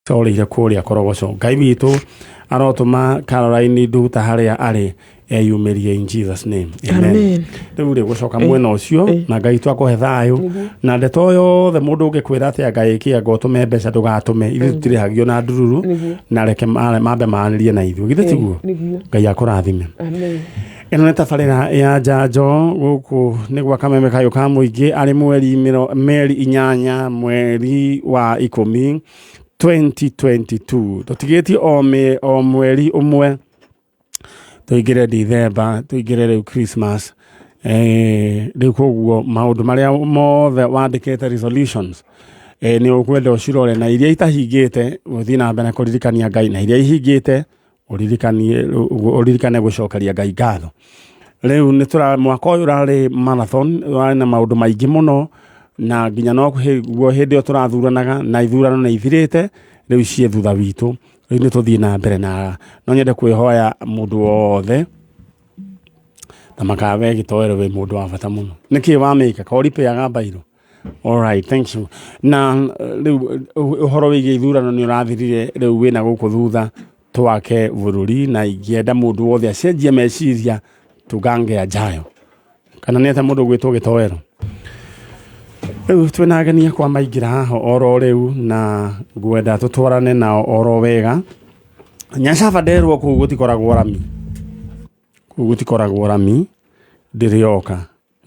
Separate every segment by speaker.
Speaker 1: Orĩire kũrĩa Korogoco. Ngai witũ arotũma Caroline Nduta harĩa arĩ eyumĩrie in Jesus name. Amen.
Speaker 2: Amen.
Speaker 1: Rĩu rĩ gũcoka mwena ũcio na Ngai witũ akũhe thayũ na ndeto yothe mũndũ ũngĩkwĩra atĩ Ngai ĩkĩ anga ũtũme mbeca ndũgatũme ithuĩ tũtirĩhagio na ndururu na reke mambe maranĩrie na ithuĩ githĩ tiguo.
Speaker 2: Nĩguo.
Speaker 1: Ngai akũrathime.
Speaker 2: Amen.
Speaker 1: Ĩno nĩ tabarĩra ya njanjo gũkũ nĩ gwa Kameme Kayũ ka Mũingĩ arĩ mweri meri 8 mweri wa 10 2022. Tũtigĩtie o mweri ũmwe tũingĩre Dithemba, tũingĩre rĩu Christmas. Rĩu koguo maũndũ marĩa mothe wandĩkĩte resolutions nĩ ũkwenda ũcirore na iria itahingĩte ũthiĩ na mbere kũririkania Ngai na iria ihingĩte ũririkane gũcokeria Ngai ngatho. Rĩu nĩ tũra mwaka ũyũ ũrarĩ marathon, ũrarĩ na maũndũ maingĩ mũno na nginya no guo hĩndĩ ĩyo tũrathuranaga na ithurano nĩ ithirĩte rĩu ciĩ thutha witũ. Rĩu nĩ tũthiĩ na mbere na no nyende kwĩhoya mũndũ wothe ta makawe gĩtoero wĩ mũndũ wa bata mũno. Nĩkĩ wamĩka? Ka ũripĩaga mbairũ? All right, thank you. Na rĩu ũhoro wĩgiĩ ithurano nĩ ũrathirire rĩu wĩna gũkũ thutha twake bũrũri na ingĩenda mũndũ wothe acenjie meciria tugange ajayo. Kana nĩ atĩa mũndũ ũgwĩtwo gĩtoero? Rĩu twĩna ageni akwa maingĩra haha oro rĩu na ngwenda tũtwarane nao oro wega. Nyacaba nderwo kũu gũtikoragwo rami. Kũu gũtikoragwo rami ndĩrĩoka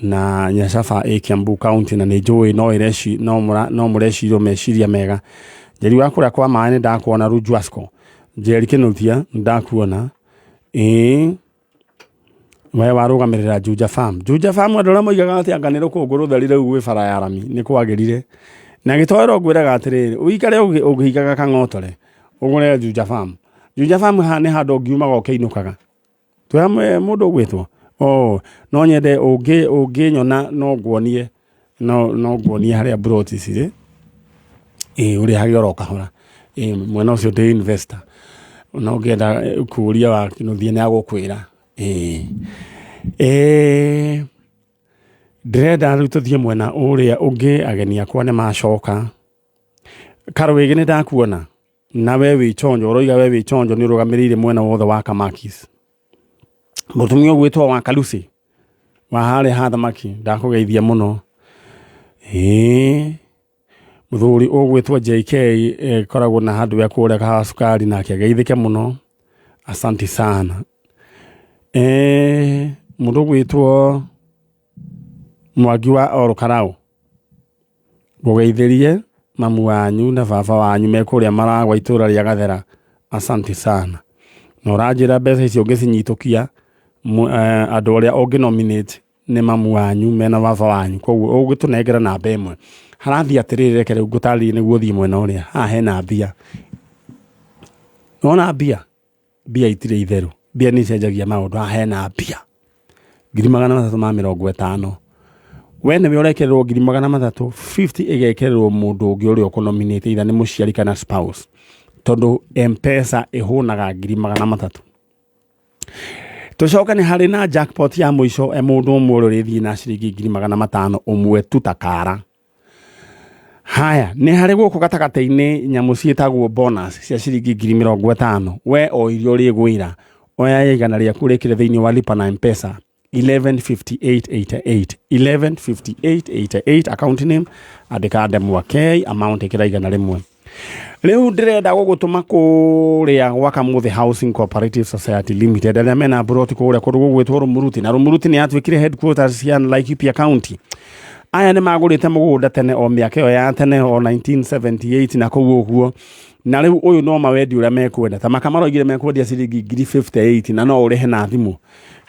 Speaker 1: na Nyacaba ĩ Kiambu County na nĩ njũĩ no ĩreci no mũra no mũrecirwo meciria mega. Njeri wa kũrĩa kwa maĩ nĩ ndakuona Rujwasco. Njeri Kĩnuthia nĩ ndakuona. Ĩĩ we warũgamĩrĩra Juja Farm. Juja Farm andũ arĩa moigaga atĩ anga nĩ rũkũngũ rũtheri rĩu gwĩ bara ya rami nĩ kwagĩrire. Na gĩtoero ngwĩraga atĩrĩrĩ, ũikare ũkĩigaga kang'otore ũgũre Juja Farm. Juja Farm haha nĩ handũ ũngiumaga ũkĩinũkaga. Twĩ hamwe mũndũ ũgwĩtwo? Oh, no nyende ũngĩnyona no nguonie no nguonie harĩa mburoti cirĩ. Ĩĩ ũrĩhage oro kahora. Ĩĩ mwena ũcio ndĩ investor. Na ũngĩenda kũũria wa Kĩnuthia nĩ agũkwĩra. Ĩĩ. Ndĩrenda rĩu tũthiĩ mwena ũrĩa ũngĩ ageni akwa nĩ macoka. Karũĩgĩ nĩ ndakuona. Na we wĩ chonjo, ũroiga we wĩ chonjo nĩ ũrũgamĩrĩire mwena wothe wa Kamakis. Mũtumia ũgwĩtwo wa Kalusi wa harĩa ha thamaki ndakũgeithia mũno. Ĩĩ mũthuri ũgwĩtwo JK koragwo na handũ ya kũrĩa kahawa cukari nake ageithĩke mũno. Asante sana. Mũndũ ũgwĩtwo Mwangi wa Ol Kalou ngũgeithĩrie mamu wanyu na baba wanyu me kũrĩa Maragwa itũra rĩa Gathera. Asante sana. Na ũranjĩra mbeca icio ũngĩcinyitũkia andũ arĩa ũngĩ nominate nĩ mamu wanyu mena baba wanyu koguo ũgũtũnengera namba ĩmwe. Harathiĩ atĩrĩrĩ reke rĩu ngũtarĩrie nĩguo ũthiĩ mwena ũrĩa. Haha hena mbia. Nĩwona mbia? Mbia itirĩ itherũ. Mbia nĩ icenjagia maũndũ. Haha hena mbia. 350,000. We nĩwe ũrekĩrĩrwo 300,000, 50 ĩgekĩrĩrwo mũndũ ũngĩ ũrĩa ũkũ nominate either nĩ mũciari kana spouse. Tondũ M-Pesa ĩhũnaga 300,000. Tũcoke nĩ harĩ na jackpot ya mũico mũndũ ũmwe ũrĩa ũrĩthiĩ na ciringi 500,000 ũmwe tu ta kara. Haya, nĩ harĩ gũkũ gatagatĩ-inĩ nyamũ ciĩtagwo bonus cia ciringi 50,000. We o iria ũrĩgwĩra, oya 100 rĩaku rĩkĩre thĩinĩ wa lipa na M-Pesa 115888 115888 account name andĩka Ndemwa K amount ĩkĩra 100. Rĩu ndĩrenda gũgũtũma kũrĩa gwa Kamũthĩ Housing Cooperative Society Limited arĩa mena mburoti kũrĩa kũndũ gũgwĩtwo Rũmuruti na Rũmuruti nĩ yatuĩkire headquarters cia Laikipia County. Aya nĩ magũrĩte mũgũnda tene o mĩaka ĩyo ya tene o 1978 na kũu ũguo na rĩu ũyũ no mawendi ũrĩa mekwenda ta maka maroigire mekwendia ciringi 58,000 na no ũrĩhe na thimũ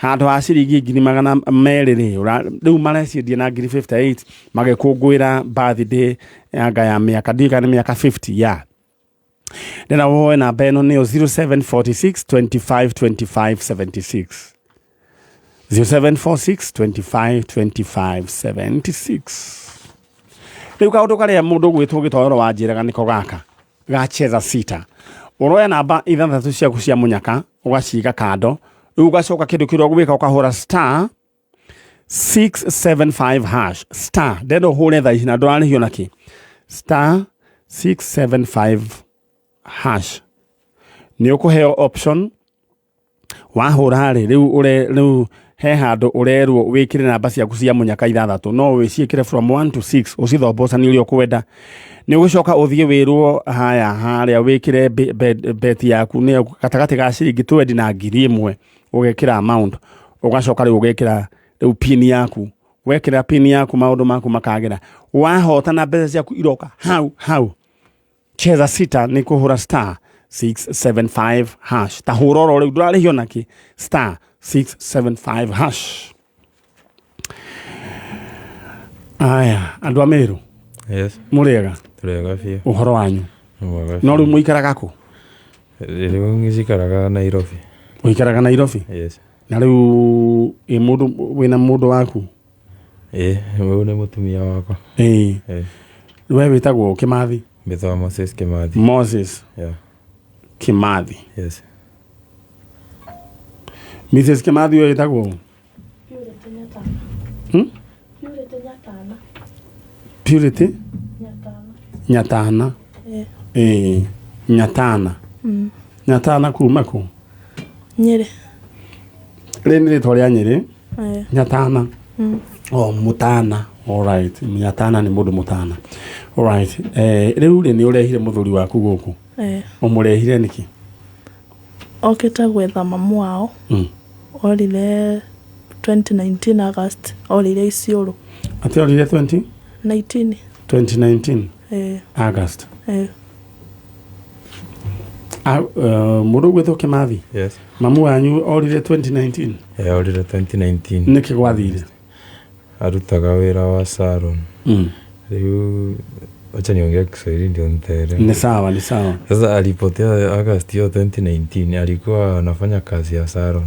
Speaker 1: handũ ha ciringi 200,000 rĩ rĩu mareciendia na 58,000 magĩkũngũĩra birthday anga ya mĩaka ndiũĩ kana nĩ mĩaka 50 ya ndĩna woe namba ĩno nĩyo 0746 25 25 76 0746 25 25 76. Rĩu kaũndũ karĩa mũndũ ũgwĩtwo gĩtoero wanjĩraga nĩko gaka gacheza sita. Ũroya namba ithathatũ ciaku cia mũnyaka ũgaciga kando, rĩu ũgacoka kĩndũ kĩrĩa ũgwĩka ũkahũra star 675 hash star ndenda ũhũre thaa ici na ndũrarĩhio nakĩ star 675 hash. Nĩ ũkũheo option wahũra rĩ rĩu ũre rĩu he handũ ũrerwo wĩkĩre namba ciaku cia mũnyaka ithathatũ, no wĩciĩkĩre from 1 to 6 ũcithombocanie ũrĩa ũkwenda. Nĩ ũgũcoka ũthiĩ wĩrwo haya harĩa wĩkĩre beti yaku nĩ gatagatĩ ga ciringi 20 na 1000, ũgekĩra amount, ũgacoka rĩu ũgekĩra rĩu pin yaku. Wekĩra pin yaku maũndũ maku makagĩra, wahotana mbeca ciaku iroka hau hau. Cheza sita nĩ kũhũra star 675 hash. Ta hũra oro rĩu, ndũrarĩhio nakĩ, star 675 hash. Aya, andũ a Meru.
Speaker 2: Yes.
Speaker 1: Mũrĩega?
Speaker 2: Tũrĩega biũ.
Speaker 1: Ũhoro wanyu?
Speaker 2: Mwega.
Speaker 1: No rĩu mũikaraga kũ?
Speaker 2: Rĩu ngĩcikaraga Nairobi.
Speaker 1: Ũikaraga Nairobi?
Speaker 2: Yes.
Speaker 1: Na rĩu ĩ mũndũ wĩna mũndũ waku?
Speaker 2: Ĩ, ũyũ nĩ mũtumia wakwa.
Speaker 1: Ĩĩ.
Speaker 2: Ĩ.
Speaker 1: We wĩtagwo Kĩmathi?
Speaker 2: Mbĩtwa Moses Kĩmathi.
Speaker 1: Moses.
Speaker 2: Yeah.
Speaker 1: Kĩmathi.
Speaker 2: Yes.
Speaker 1: Mrs. Kĩmathi, we wĩtagwo?
Speaker 3: Purity Nyatana.
Speaker 1: Hmm?
Speaker 3: Purity Nyatana.
Speaker 1: Purity
Speaker 3: Nyatana.
Speaker 1: Nyatana.
Speaker 3: Eh.
Speaker 1: Ĩĩ, Nyatana. Nyatana kuma kũ?
Speaker 3: Nyĩrĩ.
Speaker 1: Rĩrĩ nĩ rĩtwa rĩa Nyĩrĩ.
Speaker 3: Eh.
Speaker 1: Nyatana. Oh, mũtana. Alright. Nyatana nĩ mũndũ mũtana. Alright. Rĩu rĩ nĩ ũrehire mũthuri waku gũkũ?
Speaker 3: Eh.
Speaker 1: Ũmũrehire nĩkĩ?
Speaker 3: Okĩte gwetha mamu wao. Orire 2019 August. Orire Isiolo.
Speaker 1: Atĩ orire 20?
Speaker 3: 19.
Speaker 1: 2019
Speaker 3: Eh.
Speaker 1: August.
Speaker 3: Eh.
Speaker 1: Mũndũ ũgwĩtwo Kĩmathi?
Speaker 2: Yes.
Speaker 1: Mamu wanyu orire 2019?
Speaker 2: Eh, orire 2019.
Speaker 1: Nĩkĩ gwathire?
Speaker 2: Arutaga wĩra wa salon. Rĩu wacha niongee Kiswahili ndio nitaelewa.
Speaker 1: Ni sawa, ni sawa.
Speaker 2: Sasa alipotea August hiyo 2019, alikuwa anafanya kazi ya salon.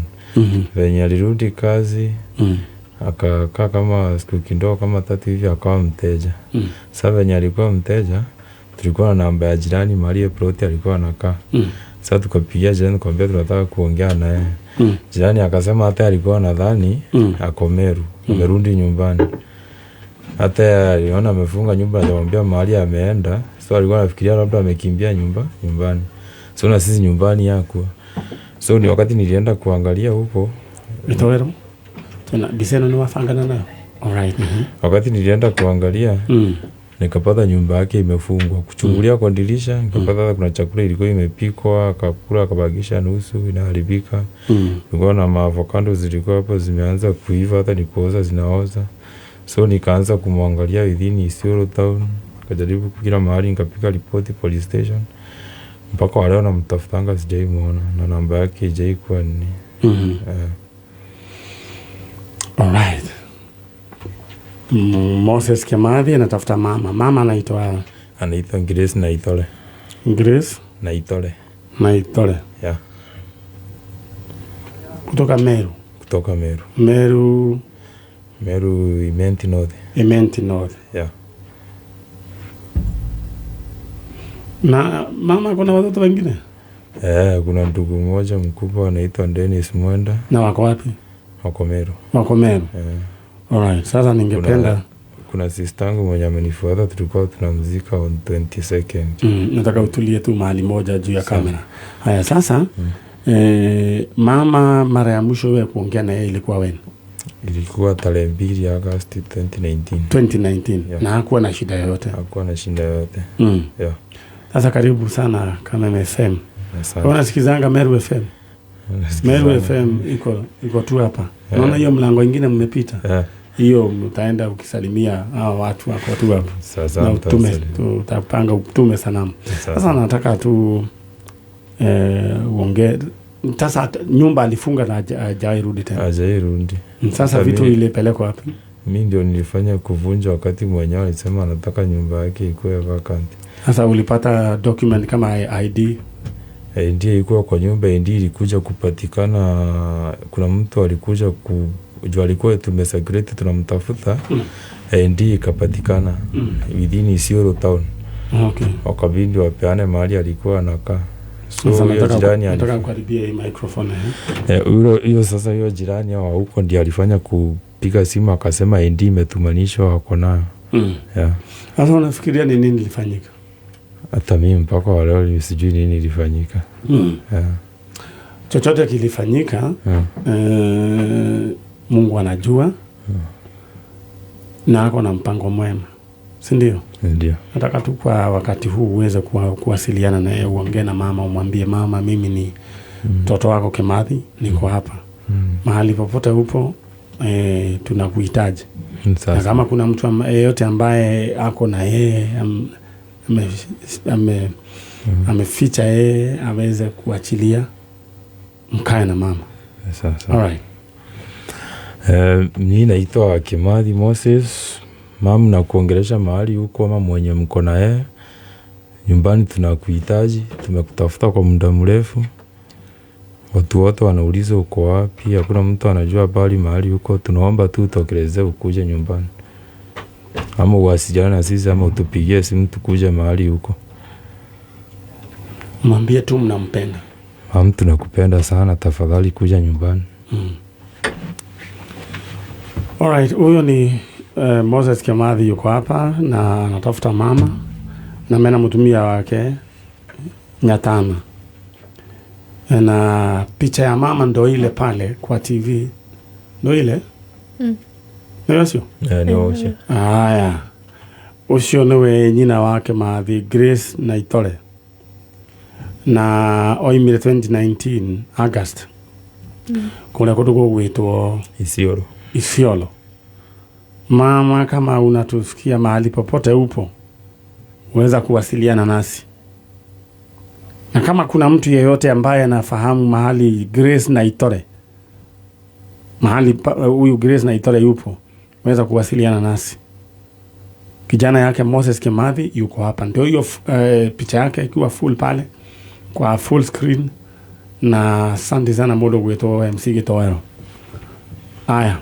Speaker 2: Venye alirudi kazi, akakaa kama siku kidogo kama 3 hivi, akawa mteja. Sasa venye alikuwa mteja, tulikuwa na namba ya jirani mahali plot alikuwa anakaa. Sasa tukapigia jirani tukamwambia tunataka kuongea naye. Jirani akasema hata alikuwa nadhani ako Meru, amerudi nyumbani. Hata aliona amefunga nyumba, akamwambia mahali ameenda. So alikuwa anafikiria labda amekimbia nyumbani. So na sisi nyumbani hakuwa. So ni wakati nilienda kuangalia huko.
Speaker 1: Itowero. Tuna biseno ni wafangana nayo. Alright.
Speaker 2: Wakati nilienda kuangalia, nikapata nyumba yake imefungwa. Kuchungulia kwa dirisha, nikapata kuna chakula ilikuwa imepikwa, akakula akabakisha nusu inaharibika. Kulikuwa na maavocado zilikuwa hapo zimeanza kuiva, hata ni kuoza zinaoza. So nikaanza kumwangalia within Isiolo town, nikajaribu kila mahali, nikapiga ripoti police station. Mpaka wa leo namtafutanga sijaimuona na namba yake haijaikuwa ni.
Speaker 1: Alright. Moses Kimathi anatafuta mama. Mama anaitwa
Speaker 2: Anaitwa Grace Naitole.
Speaker 1: Grace
Speaker 2: Naitole.
Speaker 1: Naitole.
Speaker 2: Yeah.
Speaker 1: Kutoka Meru.
Speaker 2: Kutoka Meru.
Speaker 1: Meru.
Speaker 2: Meru Imenti North.
Speaker 1: Imenti North.
Speaker 2: Yeah.
Speaker 1: Na mama kuna watoto wengine?
Speaker 2: Kuna ndugu mmoja mkubwa anaitwa Dennis Mwenda.
Speaker 1: Na wako wapi?
Speaker 2: Wako Meru.
Speaker 1: Wako Meru. Alright, sasa ningependa
Speaker 2: Kuna sister yangu mwenye amenifuata, tulikuwa tunamzika on 22nd.
Speaker 1: Nataka utulie tu mahali moja juu ya kamera. Haya sasa, mama mara ya mwisho wewe kuongea na yeye ilikuwa when?
Speaker 2: Ilikuwa tarehe 2 Agosti 2019.
Speaker 1: 2019.
Speaker 2: Yeah.
Speaker 1: Na hakuwa na shida yoyote.
Speaker 2: Hakuwa na shida yoyote. Yeah.
Speaker 1: Sasa karibu sana Kameme FM.
Speaker 2: Asante.
Speaker 1: Unasikizanga Meru FM?
Speaker 2: Nasikizanga.
Speaker 1: Meru FM iko tu hapa.
Speaker 2: Yeah.
Speaker 1: Unaona hiyo mlango ingine mmepita?
Speaker 2: Yeah.
Speaker 1: Hiyo mtaenda ukisalimia hao watu wako tu hapo.
Speaker 2: Sasa
Speaker 1: Na
Speaker 2: mtasalimia.
Speaker 1: tutapanga utume salamu.
Speaker 2: Sasa.
Speaker 1: Sasa nataka tu uongee. Sasa nyumba alifunga na hajairudi tena.
Speaker 2: Hajairudi.
Speaker 1: Sasa
Speaker 2: Sasa
Speaker 1: vitu ilipelekwa wapi?
Speaker 2: Mimi ndio nilifanya kuvunja wakati mwenyewe alisema anataka nyumba yake ikuwe vacant.
Speaker 1: Sasa ulipata document kama ID?
Speaker 2: ID ilikuwa kwa nyumba, ID ilikuja kupatikana, kuna mtu alikuja juu alikuwa tumesecurity tunamtafuta. ID ikapatikana within Isiolo town. Wakabidi wapeane mahali alikuwa anakaa. So,
Speaker 1: Sasa
Speaker 2: huyo jirani
Speaker 1: nataka
Speaker 2: alif-
Speaker 1: kukaribia hii microphone, eh?
Speaker 2: Hiyo sasa hiyo jirani wa huko ndiye alifanya kupiga simu akasema ID imetumanishwa wako nayo. Yeah.
Speaker 1: Sasa unafikiria ni nini ilifanyika?
Speaker 2: Hata mimi mpaka wa leo sijui nini ilifanyika. Yeah.
Speaker 1: Chochote kilifanyika,
Speaker 2: Yeah.
Speaker 1: Mungu anajua na ako na mpango mwema, si ndio?
Speaker 2: Ndio.
Speaker 1: Nataka tu kwa wakati huu uweze kuwasiliana na yeye, uongee na mama, umwambie mama, mimi ni mtoto wako Kimathi, niko hapa mahali popote upo, tunakuhitaji. Na
Speaker 2: Sasa.
Speaker 1: kama kuna mtu yeyote ambaye ako na yeye ameficha yeye aweze kuachilia, mkae na mama.
Speaker 2: Sasa.
Speaker 1: Alright.
Speaker 2: Mi naitwa Kimathi Moses. Mam, nakuongelesha mahali huko ama mwenye mko na yeye nyumbani, tunakuhitaji, tumekutafuta kwa muda mrefu. Watu wote wanauliza uko wapi, hakuna mtu anajua bali mahali huko. Tunaomba tu utokeleze ukuje nyumbani, ama uwasiliane na sisi ama utupigie simu tukuje mahali huko.
Speaker 1: Mwambie tu mnampenda.
Speaker 2: Mam, tunakupenda sana, tafadhali kuja nyumbani.
Speaker 1: Alright, huyo ni Moses Kimathi yuko hapa na anatafuta mama na mena mtumia wake Nyatana, na picha ya mama ndo ile pale kwa TV, ndo ile nĩyo ũcio.
Speaker 2: Ni waushe.
Speaker 1: Aya, ũcio nĩwe nyina wa Kĩmathi, Grace Naitore, na oimire 2019 August kũrĩa kũndũ gũgwĩtwo
Speaker 2: Isiolo.
Speaker 1: Isiolo. Mama, kama unatusikia mahali popote upo, weza kuwasiliana nasi, na kama kuna mtu yeyote ambaye anafahamu mahali Grace Naitore, mahali huyu Grace Naitore yupo, weza kuwasiliana nasi. Kijana yake Moses Kimathi yuko hapa, ndio hiyo picha yake ikiwa full pale kwa full screen. Na asante sana mũndũ gwĩtwo MC Gĩtoero. Aya,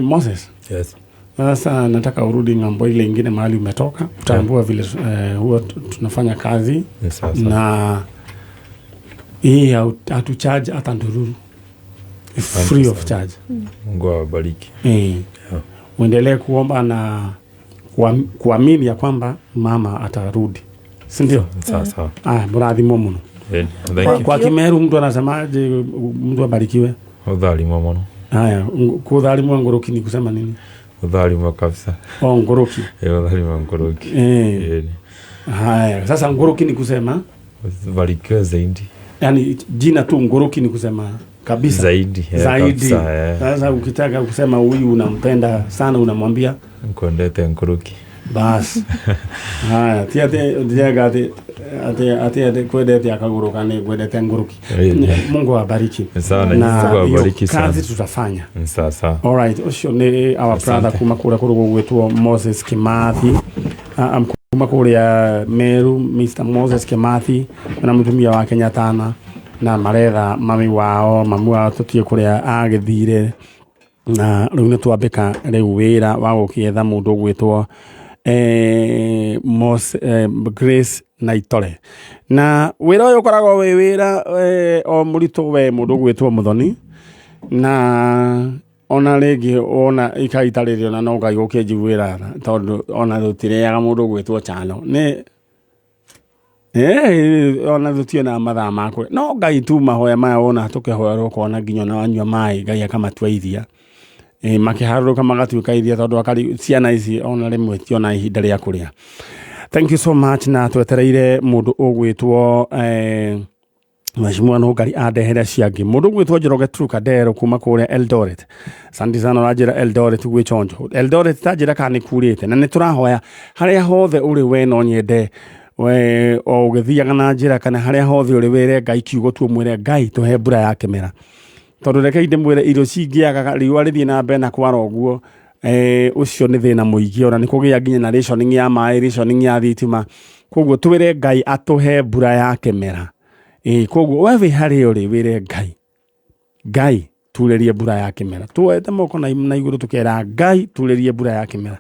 Speaker 1: Moses,
Speaker 2: Yes.
Speaker 1: sasa nataka urudi ng'ambo ile ingine mahali umetoka, utambua vile huwa tunafanya kazi
Speaker 2: Sasa.
Speaker 1: na hii hatucharge hata ndururu. It's free of charge.
Speaker 2: Mungu awabariki. Yeah.
Speaker 1: Uendelee kuomba na kuamini ya kwamba mama atarudi, si ndio?
Speaker 2: Sasa.
Speaker 1: Aya, mũrathimwo mũno.
Speaker 2: Thank
Speaker 1: Kwa,
Speaker 2: you.
Speaker 1: kwa Kimeru mtu anasemaje? Mtu abarikiwe.
Speaker 2: Uthalimwa muno.
Speaker 1: Haya, kuthalimwa ngũrũki ni kusema nini?
Speaker 2: Uthalimwa kabisa.
Speaker 1: Oh, ngũrũki.
Speaker 2: Uthalimwa ngũrũki.
Speaker 1: Haya, sasa ngũrũki ni kusema
Speaker 2: Barikiwe zaidi.
Speaker 1: yani jina tu ngũrũki ni kusema kabisa
Speaker 2: Zaidi.
Speaker 1: Zaidi.
Speaker 2: Kabisa.
Speaker 1: Sasa ukitaka kusema huyu unampenda sana unamwambia
Speaker 2: Nkwendete ngũrũki.
Speaker 1: basi. Haya, ti ati ndiaga ati ati ati ati kwendete akagũrũka nĩ ngwendete ngũrũki. Mungu awabariki.
Speaker 2: Sana,
Speaker 1: Na
Speaker 2: Mungu
Speaker 1: hiyo
Speaker 2: awabariki sana.
Speaker 1: kazi tutafanya.
Speaker 2: Sasa.
Speaker 1: Alright, ũcio nĩ our
Speaker 2: Asante.
Speaker 1: brother kuma kũrĩa kũrĩ gũgwĩtwo Moses Kimathi, kuma kũrĩa Meru, Mr Moses Kimathi na mũtumia wake Nyatana, na maretha mami wao, mami wao tũtiĩ kũrĩa agĩthire, na rĩu nĩ twambĩka rĩu wĩra wa gũkĩetha mũndũ ũgwĩtwo Grace Naitore, na wĩra ũyũ ũkoragwo wĩ wĩra o mũritũ we mũndũ ũgwĩtwo Mũthoni, na ona rĩngĩ ona ikaitarĩrio na no Ngai gũkĩnjiguĩra tha, tondũ ona tũtirĩaga mũndũ ũgwĩtwo Chano nĩ ona tũtionaga mathaa ma kũrĩa, no Ngai tu mahoya maya wona tũkĩhoerwo ũkona nginya ona wanyua maĩ Ngai akamatua iria, makĩharũrũka magatuĩka iria, tondũ akari ciana ici ona rĩmwe tiona ihinda rĩa kũrĩa. Thank you so much, na twetereire mũndũ ũgwĩtwo Mheshimiwa Nũngari andehere ciangĩ, mũndũ ũgwĩtwo Njoroge Trukadero kuma kũrĩa Eldoret. Asante sana, ũranjĩra Eldoret gwĩ chonjo. Eldoret ta njĩra kana nĩ kurĩte, na nĩ tũrahoya harĩa hothe ũrĩ we no nyende we o ũgĩthiaga na njĩra kana harĩa hothe ũrĩ wĩre Ngai kiugo tu, ũmwĩre Ngai tũhe mbura ya kĩmera, tondũ rekei ndĩmwĩre irio cingĩaga riũa rĩthiĩ na mbere na kwara ũguo, ũcio nĩ thĩna mũingĩ, ona nĩ kũgĩa nginya na rationing ya maĩ, rationing ya thitima. Koguo twĩre Ngai atũhe mbura ya kĩmera. Koguo we wĩ harĩa ũrĩ wĩre Ngai, Ngai turĩrie mbura ya kĩmera, tuoete moko na igũrũ tũkera Ngai turĩrie mbura ya kĩmera,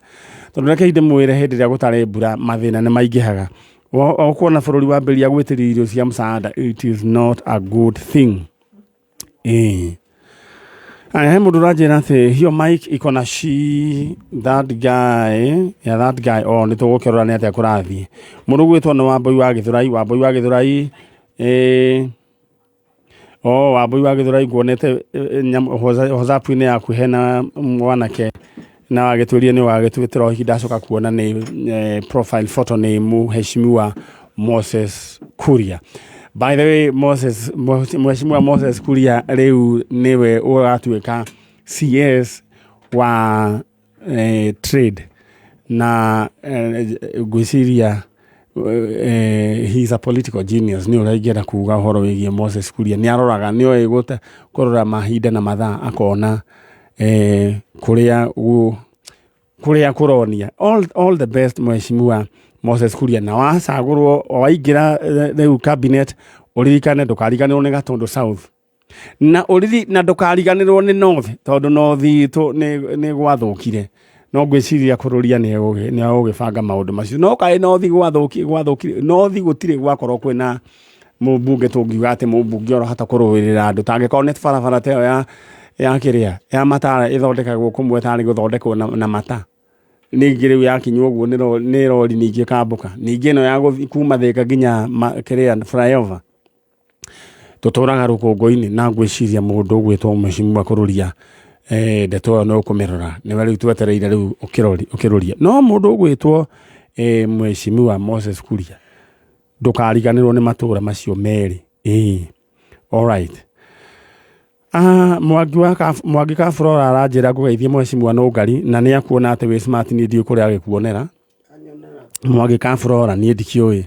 Speaker 1: tondũ rekei ndĩmwĩre hĩndĩ ĩrĩa gũtarĩ mbura mathĩna nĩ maingĩhaga. O kuona bũrũri wambĩrĩria gwĩtĩria irio cia msaada, it is not a good thing. Aya, he mũndũ ũranjĩra atĩ hiyo mic iko na shi that guy ya that guy. Oh, nĩ tũgũkĩrora nĩ atĩa kũrathiĩ. Mũndũ ũgwĩtwo nĩ Wambui wa Gĩthũrai, Wambui wa Gĩthũrai, oh, Wambui wa Gĩthũrai, nguonete WhatsApp-inĩ yaku hena mwanake na wagĩtwĩrire nĩ wagĩtwĩtĩra ũhiki, ndacoka kuona nĩ profile photo nĩ Mheshimiwa Moses Kuria. By the way, Moses, Mheshimiwa Moses Kuria rĩu nĩwe ũratuĩka CS wa trade na ngwĩciria he is a political genius. Nĩ ũrĩa ingĩenda kuga ũhoro wĩgiĩ Moses Kuria, nĩ aroraga, nĩ oĩ kũrora mahinda na mathaa, akona kũrĩa kũronia. All the best, Mheshimiwa Moses Kuria, na wacagũrwo waingĩra rĩu cabinet, ũririkane ndũkariganĩrwo nĩ Gatundu South na ũriri na ndũkariganĩrwo nĩ North, tondũ North itũ nĩ gwathũkire, no ngwĩciria kũrũria nĩ egũgĩbanga maũndũ macio. No kaĩ North gwathũkire, North gũtirĩ gwakorwo kwĩna mũmbunge tũngiuga atĩ mũmbunge ũrahota kũrũĩrĩra andũ, tangĩkorwo nĩ barabara ta ĩyo ya kĩrĩa ya Matara ĩthondekagwo kũmwe tarĩ gũthondekwo na mata, ningĩ rĩu yakinywo ũguo nĩ rori, ningĩ ĩkambũka, ningĩ ĩno ya gũthiĩ kuma Thĩka nginya kĩrĩa flyover, tũtũraga rũkũngũ-inĩ. Na ngwĩciria mũndũ ũgwĩtwo Mheshimiwa Kũrũria, ndeto ĩyo nĩ ũkũmĩrora, nĩwe rĩu twetereire rĩu ũkĩrũria. No mũndũ ũgwĩtwo Mheshimiwa Moses Kuria, ndũkariganĩrwo nĩ matũra macio merĩ. Ĩĩ, alright. Ah, Mwangi ka Flora aranjĩra ngũgeithie Mheshimiwa Nũngari, na nĩ akuona atĩ wĩ smart. Niĩ ndiũĩ kũrĩa agĩkuonera Mwangi ka Flora, niĩ ndikĩũĩ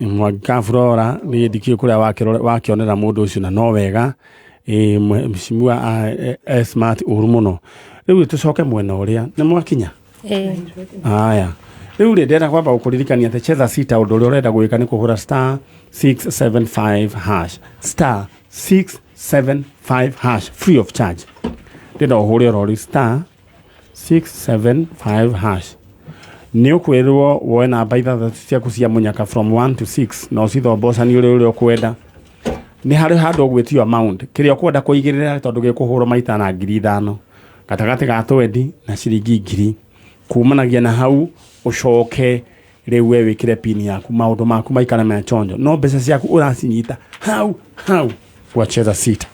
Speaker 1: Mwangi ka Flora, niĩ ndikĩũĩ kũrĩa wakĩonera mũndũ ũcio, na no wega. Ĩĩ, Mheshimiwa smart ũru mũno. Rĩu tũcoke mwena ũrĩa nĩ mwakinya.
Speaker 4: Ĩĩ.
Speaker 1: Aya, rĩu rĩ, ndĩrenda kwamba gũkũririkania atĩ cheza sita, ũndũ ũrĩa ũrenda gwĩka nĩ kũhũra *675#, *675#, free of charge. Ndĩrenda ũhũre orori *675#, nĩ ũkwĩrwo woe namba ithathatũ ciaku cia mũnyaka from 1 to 6, na ũcithombocanie ũrĩa ũkwenda. Nĩ harĩ handũ ũgwĩtio amount kĩrĩa ũkwenda kũigĩrĩra, tondũ gĩkũhũrwo maita na 5,000, gatagatĩ ga twendi na ciringi 1,000. Kumanagia na hau, ũcoke rĩu we wĩkĩre pin yaku, maũndũ maku maikare me chonjo, no mbeca ciaku ũracinyita hau hau kwa cheza sita.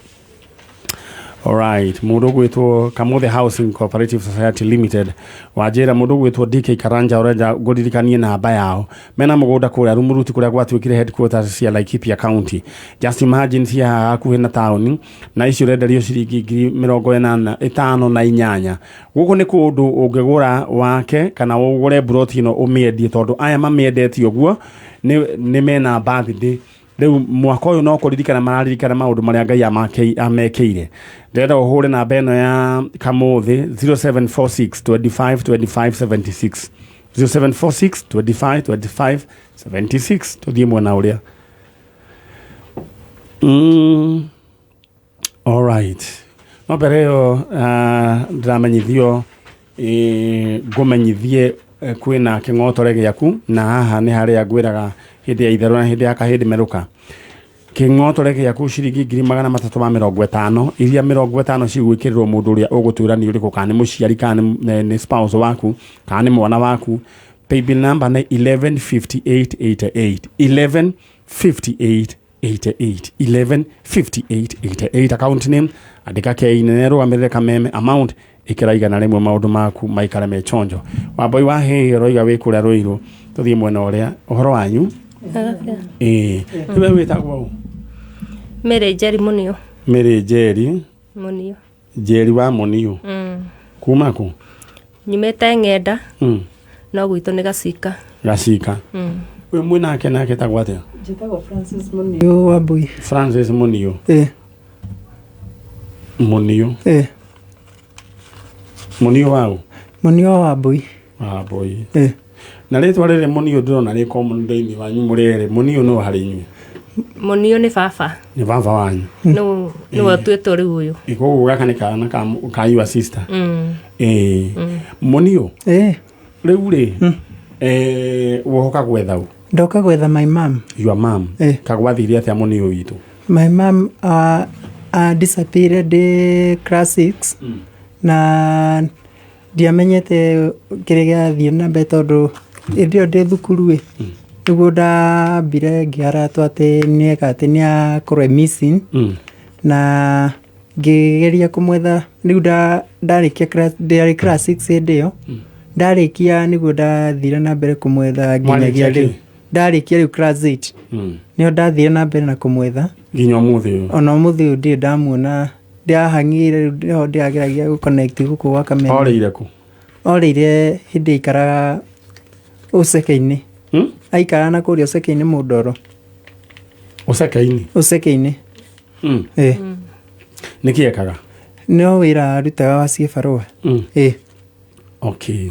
Speaker 1: Alright, mũndũ ũgwĩtwo Kamothe Housing Cooperative Society Limited, wanjĩra mũndũ ũgwĩtwo DK Karanja ũrenda ngũririkanie namba yao, mena mũgũnda kũrĩa Rumuruti, kũrĩa gwatuĩkire headquarters cia Laikipia County. Just imagine, cia haha hakuhĩ na taũni, na icio ũrenderio ciringi 58,000. Gũkũ nĩ kũndũ ũngĩgũra wake kana ũgũre mburoti ĩno ũmĩendie, tondũ aya mamĩendetie ũguo nĩ mena birthday rĩu mwaka ũyũ, no kũririkana mararirikana maũndũ marĩa Ngai amekĩire. Ndĩrenda ũhũre namba ĩno ya Kamũthĩ, 0746 25 25 76, 0746 25 25 76. Tũthiĩ mwena ũrĩa. Alright, no mbere ĩyo ndĩramenyithio, ngũmenyithie kwĩna kĩng'otore gĩaku, na haha nĩ harĩa ngwĩraga hĩndĩ ya itherũ na hĩndĩ ya kahĩndĩ merũka. Kĩng'otore gĩaku ciringi 350,000, iria 50 cigwĩkĩrĩrwo mũndũ ũrĩa ũgũtwĩra nĩ ũrĩkũ, kana nĩ mũciari, kana nĩ spouse waku, kana nĩ mwana waku. Paybill number nĩ 115888, 1158 88, 115888. Account name andĩka K nene rũgamĩrĩre Kameme, amount ĩkĩra 100, maũndũ maku maikare me chonjo. Wamboi wa hĩhĩ ũroiga wĩ kũrĩa Rũirũ. Tũthiĩ mwena ũrĩa, ũhoro wanyu? Ĩĩ, nĩwe wĩtagwo ũ?
Speaker 4: Mary Njeri Munio.
Speaker 1: Mary Njeri.
Speaker 4: Munio.
Speaker 1: Njeri wa Muniu. Kuma kũ?
Speaker 4: Nyumĩte Ng'enda, no gwitũ nĩ Gacika.
Speaker 1: Gacika. Ũyũ mwĩ nake tagwo atĩa?
Speaker 5: Njĩtagwo Francis Muniu Wambui.
Speaker 1: Francis Muniu.
Speaker 5: Ĩ.
Speaker 1: Muniu.
Speaker 5: Ĩ.
Speaker 1: Muniu waũ?
Speaker 5: Muniu wa Wambui.
Speaker 1: Wambui.
Speaker 5: Ĩ.
Speaker 1: Na rĩtwa rĩrĩ Muniu ndĩrona rĩ common thĩinĩ wanyu mũrĩ erĩ. Muniu no harĩ inyuĩ?
Speaker 4: Munio nĩ baba.
Speaker 1: Nĩ baba wanyu?
Speaker 4: Nĩwe ũtuĩtwo rĩu ũyũ.
Speaker 1: Koguo gaka nĩ kana ka your sister? Ĩĩ, Muniu.
Speaker 5: Ĩ.
Speaker 1: Rĩu rĩ, woka gwetha ũ?
Speaker 5: Ndoka gwetha my mom.
Speaker 1: Your mom?
Speaker 5: Ĩ.
Speaker 1: Kagwathire atĩa, Muniu witũ?
Speaker 5: My mom Disappeared ndĩ class 6 na ndiamenyete kĩrĩa gĩathiĩ na mbere tondũ hĩndĩ ĩyo ndĩ thukuru ĩ nĩguo ndambire ngĩaratwo atĩ nĩeka atĩ nĩakorwo e missing na ngĩgeria kũmwetha rĩu ndarĩkia class ndĩarĩ class 6 hĩndĩ ĩyo ndarĩkia nĩguo ndathire na mbere kũmwetha nginyagia
Speaker 1: Mwarĩkia
Speaker 5: rĩu
Speaker 1: kĩ?
Speaker 5: Ndarĩkia rĩu class 8 nĩho ndathire na mbere na kũmwetha.
Speaker 1: Nginya ũmũthĩ ũyũ?
Speaker 5: Ona ũmũthĩ ũyũ ndirĩ ndamuona. Ndĩrahang'ire rĩu nĩho ndĩrageragia gũ-connect gũkũ gwa Kameme.
Speaker 1: Orĩire kũ?
Speaker 5: Orĩire hĩndĩ aikaraga ũceke-inĩ. Aikaraga na kũrĩa ũceke-inĩ Mũndoro.
Speaker 1: Ũceke-inĩ?
Speaker 5: Ũceke-inĩ. Ĩ.
Speaker 1: Nĩkĩ ekaga?
Speaker 5: No wĩra arutaga wa ciĩbarũa. Ĩ.
Speaker 1: Okay,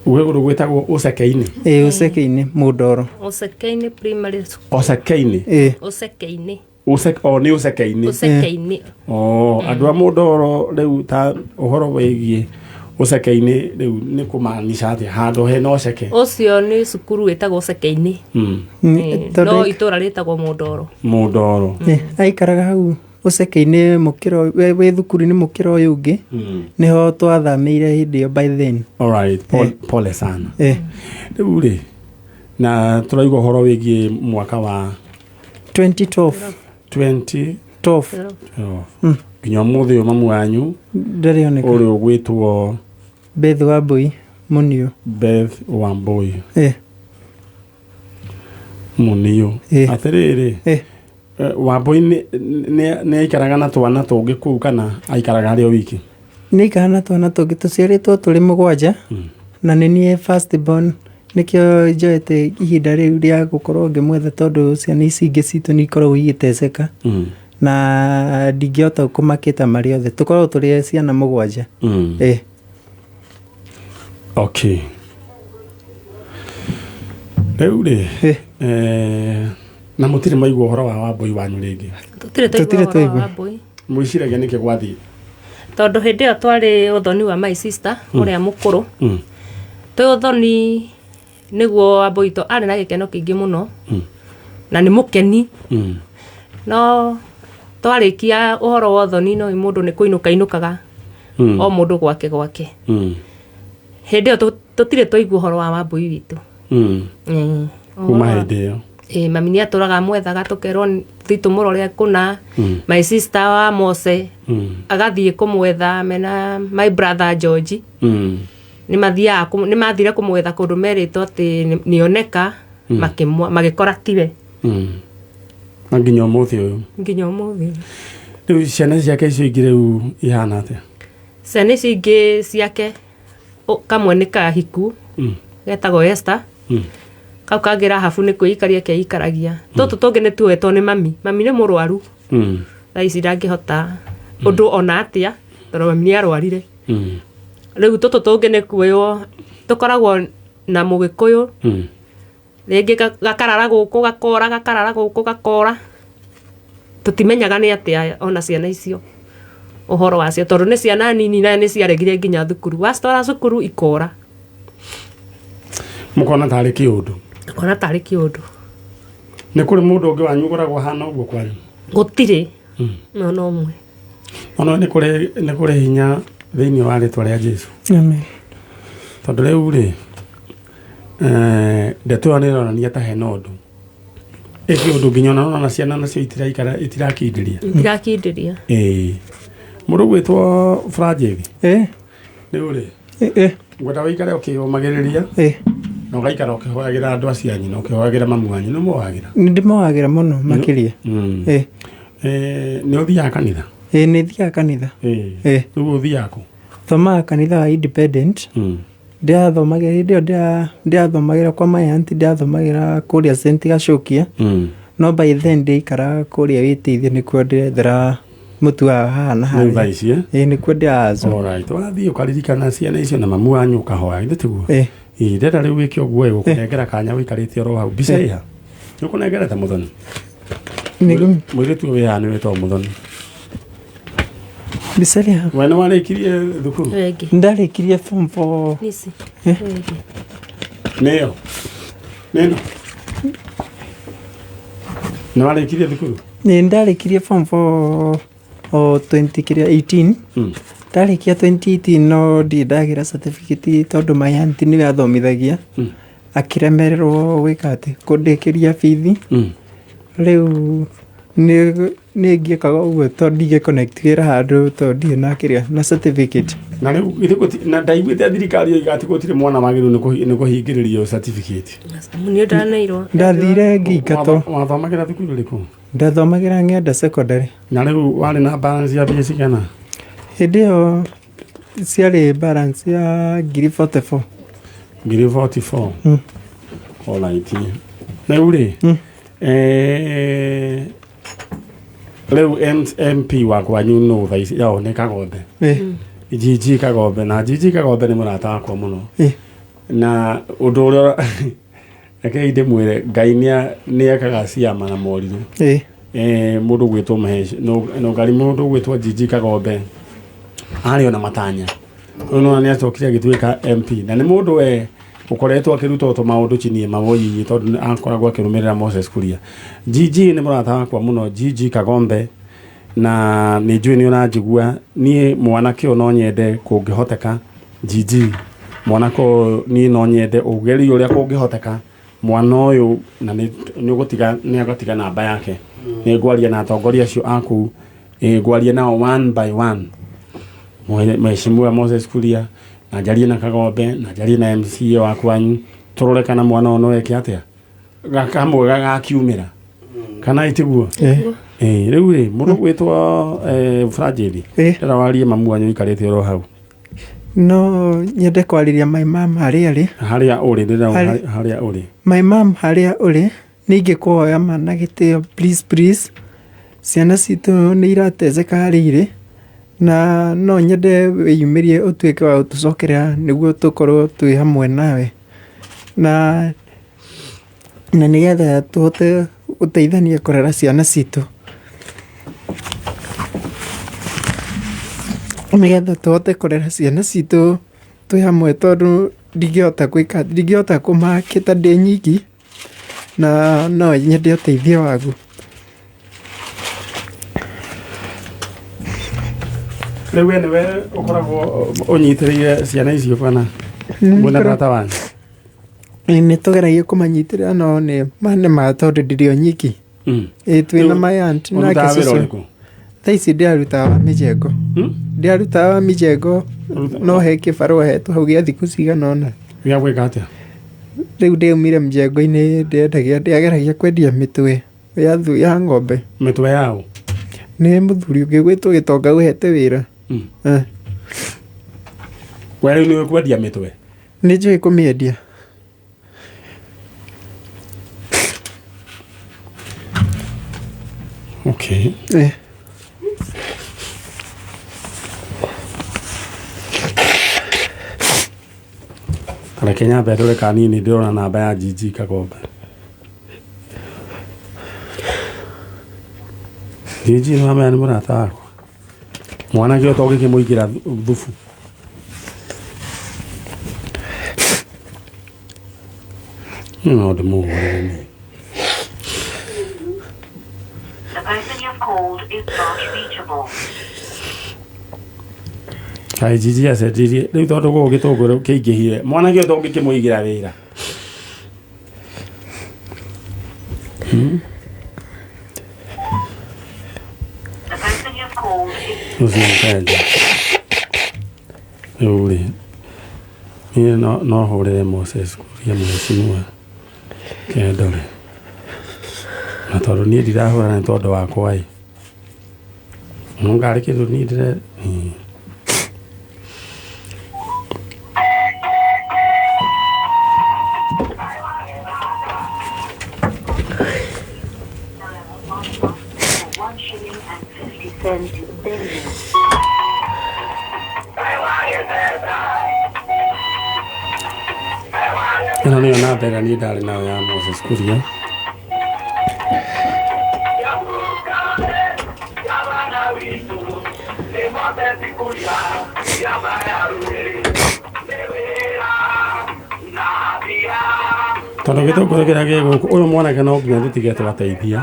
Speaker 1: gwĩ kũndũ gwĩtagwo ũceke-inĩ?
Speaker 5: Ĩ, ũceke-inĩ Mũndoro.
Speaker 4: Ũceke-inĩ Primary School.
Speaker 1: Ũceke-inĩ?
Speaker 5: Ĩ.
Speaker 4: Ũceke-inĩ.
Speaker 1: O nĩ ũceke-inĩ?
Speaker 4: Ũceke-inĩ.
Speaker 1: O andũ a Mũndoro rĩu ta ũhoro wĩgiĩ ũceke-inĩ rĩu nĩ kũmaanisha atĩa handũ hena ũceke?
Speaker 4: Ũcio nĩ cukuru wĩtagwo Ũceke-inĩ.
Speaker 5: Tondũ
Speaker 4: No itũra rĩtagwo Mũndoro.
Speaker 1: Mũndoro.
Speaker 5: Ĩ, aikaraga hau ũceke-inĩ mũkĩra wĩ thukuru-inĩ mũkĩra ũyũ ũngĩ nĩho twathamĩire hĩndĩ ĩyo by then.
Speaker 1: Alright, pole, pole sana.
Speaker 5: Ĩ.
Speaker 1: Rĩu rĩ na tũraigua ũhoro wĩgiĩ mwaka wa
Speaker 5: 2012.
Speaker 1: 20
Speaker 5: 12.
Speaker 1: Nginya ũmũthĩ ũyũ mamu wanyu
Speaker 5: ndarĩ oneka.
Speaker 1: Ũrĩa ũgwĩtwo
Speaker 5: Beth Wambui Muniu.
Speaker 1: Beth Wambui.
Speaker 5: Ĩ.
Speaker 1: Muniu.
Speaker 5: Ĩ.
Speaker 1: Atĩrĩrĩ.
Speaker 5: Ĩ.
Speaker 1: Wambui nĩ aikaraga na twana tũngĩ kũu kana aikaraga arĩ o wiki?
Speaker 5: Nĩ aikaraga na twana tũngĩ tũciarĩtwo tũrĩ mũgwanja na nĩ niĩ first born nĩkĩo njoete ihinda rĩu rĩa gũkorwo ngĩmwetha tondũ ciana ici ingĩ citũ nĩ ikoragwo igĩteceka na ndingĩhota kũmakĩta marĩ othe. Tũkoragwo tũrĩ ciana mũgwanja. Ĩ.
Speaker 1: Okay, rĩu rĩ
Speaker 5: Ĩ.
Speaker 1: Na mũtirĩ maigua ũhoro wa Wambui wanyu rĩngĩ?
Speaker 4: Tũtirĩ
Speaker 5: Tũtirĩ
Speaker 4: twaigua ũhoro wa
Speaker 5: twaigua.
Speaker 4: Wambui.
Speaker 1: Mwĩciragia nĩkĩ gwathiĩ?
Speaker 4: Tondũ hĩndĩ ĩyo twarĩ ũthoni wa my sister ũrĩa mũkũrũ. Twĩ ũthoni nĩguo Wambui witũ arĩ na gĩkeno kĩingĩ mũno na nĩ mũkeni. No twarĩkia ũhoro wa ũthoni no mũndũ nĩ kũinũka inũkaga o mũndũ gwake gwake. Hĩndĩ ĩyo tũtirĩ twaigua ũhoro wa Wambui witũ.
Speaker 1: Kuma hĩndĩ ĩyo?
Speaker 4: Ĩ, mami nĩ atũraga amwethaga tũkerwo thi tũmũrore kũna. My sister wa Mose agathiĩ kũmwetha mena my brother George. Nĩ mathiaga nĩ mathire kũmwetha kũndũ merĩtwo atĩ nĩoneka magĩkora tiwe.
Speaker 1: Na nginya ũmũthĩ ũyũ?
Speaker 4: Nginya ũmũthĩ.
Speaker 1: Rĩu ciana ciake icio ingĩ rĩu ihana atĩa?
Speaker 4: Ciana icio ingĩ ciake kamwe nĩ kahiku getagwo Esther. Kau kangĩ Rahabu nĩ kwĩikaria keikaragia. Tũtũ tũngĩ nĩ tuoetwo nĩ mami. Mami nĩ mũrwaru. Thaa ici ndangĩhota ũndũ ona atĩa tondũ mami nĩ arwarire. Rĩu tũtũ tũngĩ nĩ kuoywo tũkoragwo na mũgĩkũyũ rĩngĩ gakarara gũkũ gakora gakarara gũkũ gakora tũtimenyaga nĩ atĩa ona ciana icio ũhoro wacio tondũ nĩ ciana nini na nĩ ciaregire nginya thukuru wacitwara cukuru ikora.
Speaker 1: Mũkona tarĩ kĩũndũ?
Speaker 4: Ũkona tarĩ kĩũndũ.
Speaker 1: Nĩ kũrĩ mũndũ ũngĩ wanyu ũkoragwo ahana ũguo kwanyu?
Speaker 4: Gũtirĩ no ũmwe.
Speaker 1: Ona nĩ kũrĩ hinya thĩinĩ wa rĩtwa rĩa Jesu.
Speaker 5: Amen.
Speaker 1: Tondũ rĩu rĩ ndeto ĩyo nĩ ĩronania ta hena ũndũ ĩkĩ ũndũ nginya ona ona ciana nacio itiraikara itirakindĩria.
Speaker 4: Itirakindĩria.
Speaker 1: Ĩĩ, mũndũ gwĩtwo Franjethi.
Speaker 5: Ĩ.
Speaker 1: Rĩu rĩ
Speaker 5: Ĩ.
Speaker 1: ngwenda wĩikare ũkĩũmagĩrĩria
Speaker 5: Ĩ.
Speaker 1: na ũgaikara ũkĩhoyagĩra andũ acio anyu na ũkĩhoyagĩra mamu wanyu. Nĩ mũhoyagĩra?
Speaker 5: Nĩ ndĩmohagĩra mũno makĩria. Ĩ.
Speaker 1: Nĩ ũthiaga kanitha?
Speaker 5: Ĩ, nĩ thiaga kanitha. Ĩ.
Speaker 1: Rĩu ũthiaga kũ?
Speaker 5: Thomaga kanitha wa Independent. Ndĩrathomagĩra hĩndĩ ĩyo ndĩrathomagĩra kwa my auntie ndĩrathomagĩra kũrĩa St Gacokia. No by then ndĩikaraga kũrĩa wĩteithio nĩkuo ndĩrethera mũtu wa haha na
Speaker 1: Rĩu thaa
Speaker 5: harĩa.
Speaker 1: ici, eh?
Speaker 5: Ĩ, nĩkuo ndĩrazo.
Speaker 1: Alright, wathiĩ ũkaririkana ciana icio na mamu wanyu ũkahoya githĩ tiguo?
Speaker 5: Ĩ.
Speaker 1: Ĩ, ndĩrenda rĩu wĩke ũguo ĩ gũkũnengera kanya wĩikarĩte oro hau mbica ĩha nĩ ũkũnengerete mũthoni?
Speaker 5: Nĩguo.
Speaker 1: Mũirĩtu ũyũ wĩ haha nĩ wĩtagwo Mũthoni.
Speaker 5: Mbica ĩrĩa?
Speaker 1: We nĩ warĩkirie thukuru?
Speaker 4: Wengĩ.
Speaker 5: Ndarĩkirie form four.
Speaker 4: Nĩci.
Speaker 5: Eh?
Speaker 4: Wengĩ.
Speaker 1: Nĩyo nĩno. Nĩ warĩkirie thukuru?
Speaker 5: Nĩ ndarĩkirie form 4 o 20 kĩrĩa 18. Ndarĩkia 2018 no ndirĩ ndagĩra certificate tondũ my auntie nĩwe athomithagia. Akĩremererwo gwĩka atĩ kũndĩkĩria bithi. Rĩu nĩ ngĩkaga ũguo tondũ ndingĩ connect wĩra handũ tondũ ndirĩ na kĩrĩa na certificate.
Speaker 1: Na rĩu githĩ na ndaiguĩte thirikari yoiga atĩ gũtirĩ mwana wagĩrĩirwo nĩ kũhingĩrĩrio certificate.
Speaker 4: Niĩ ndaneirwo.
Speaker 5: Ndathire ngĩingatwo.
Speaker 1: Wathomagĩra thukuru ĩrĩkũ?
Speaker 5: Ndathomagĩra Ng'enda secondary.
Speaker 1: Na rĩu warĩ na balance ya mbia cigana?
Speaker 5: Hĩndĩ ĩyo ciarĩ balance ya ngiri 44.
Speaker 1: Ngiri 44. Alright. Rĩu rĩ, rĩu MP wa kwanyu nũ thaa ici? Yo, nĩ Kagombe. GG Kagombe. Na GG Kagombe nĩ mũrata wakwa mũno. Na ũndũ ũrĩa rekei ndĩmwĩre, Ngai nĩ ekaga ciama na morirũ. Mũndũ ũgwĩtwo Mahesh, no ngari mũndũ ũgwĩtwo GG Kagombe arĩ ona matanya. Rĩu nĩwona nĩ acokire agĩtuĩka MP. Na nĩ mũndũ we ũkoretwo akĩruta tũmaũndũ chini ya mawoyinyi tondũ akoragwo akĩrũmĩrĩra Moses Kuria. GG nĩ mũrata wakwa mũno, GG Kagombe, na nĩ njũĩ nĩ ũranjigua. Niĩ mwanake ũyũ no nyende kũngĩhoteka, GG mwanake ũyũ niĩ no nyende ũgerie ũrĩa kũngĩhoteka mwana ũyũ, na nĩ ũgũtiga, nĩ agatiga namba yake. Nĩ ngwaria na atongoria acio a kũu, ngwaria nao one by one. Mheshimiwa Moses Kuria, na njarie na Kagombe, na njarie na MCA wa kwanyu, tũrore kana mwana ũyũ no eke atĩa, kamwe gagakiumĩra kana itiguo. Rĩu rĩ, mũndũ gwĩtwo Frangeli, ndĩra warie mamu wanyu ũikarĩte oro hau.
Speaker 5: No nyende kwarĩria my mom harĩa arĩ.
Speaker 1: Harĩa ũrĩ, ndĩra harĩa ũrĩ.
Speaker 5: My mom harĩa ũrĩ, nĩ ingĩkũhoya ma na gĩtĩo, please please. Ciana citũ nĩ iratezeka harĩa irĩ, na no nyende wĩyumĩrie ũtuĩke wa gũtũcokerera nĩguo tũkorwo twĩ hamwe nawe. Na nĩgetha tũhote gũteithania kũrera ciana citũ. Nĩgetha tũhote kũrera ciana citũ twĩ hamwe tondũ ndingĩhota gwĩka, ndingĩhota kũmakĩta ndĩ nyiki, na no nyende ũteithio waku.
Speaker 1: Rĩu we nĩwe ũkoragwo ũnyitĩrĩire ciana icio kana mwĩna tata wanyu?
Speaker 5: Nĩ tũgeragia kũmanyitĩrĩra no nĩ ma nĩ ma tondũ ndĩrĩ o nyiki. Twĩna my aunt nake
Speaker 1: Ũrutaga wĩra
Speaker 5: cũcũ.
Speaker 1: ũrĩkũ?
Speaker 5: Thaa ici ndĩrarutaga wa mĩjengo. Ndĩrarutaga wa mĩjengo, no he kĩbarũa hetwo hau gĩa thikũ cigana ũna.
Speaker 1: Gĩa gwĩka atĩa?
Speaker 5: Rĩu ndĩaumire mjengo-inĩ, ndĩendagia, ndĩageragia kwendia mĩtwe ya ng'ombe.
Speaker 1: Mĩtwe yao?
Speaker 5: Nĩ mũthuri ũngĩ gwĩtwo Gĩtonga ũhete wĩra.
Speaker 1: We rĩu nĩũĩ kwendia mĩtwe?
Speaker 5: Nĩ njũĩ kũmĩendia.
Speaker 1: Okay. Reke nyambe ndore kanini, ndĩrona namba ya GG Kagombe. GG nĩ wamenya nĩ mũrata wakwa. Mwanake ũyũ tũngĩkĩmũingĩra thubu. No ndĩmũhũrĩre niĩ.
Speaker 6: The person you've called is not reachable.
Speaker 1: Kaĩ GG acenjirie rĩu tondũ gũkũ gĩtũngũrũ kĩingĩhire. Mwanake ũyũ tũngĩkĩmũigĩra wĩra.
Speaker 6: The person you've called is
Speaker 1: Ũcio nĩ Rĩu rĩ, niĩ no hũrĩre Moses Kuria mheshimiwa Kendore. Na tondũ niĩ ndirahũra nĩ tondũ wakwa ĩ. No ngarĩ kĩndũ niĩ ndĩre.
Speaker 6: for 1 shilling and 50 cents billion.
Speaker 1: Ĩno nĩyo namba ĩrĩa niĩ ndarĩ nayo ya Moses Kuria. Tondũ gĩtũngũrũ kĩrĩa gĩ gũkũ ũyũ mwanake no nginya tũtige twateithia.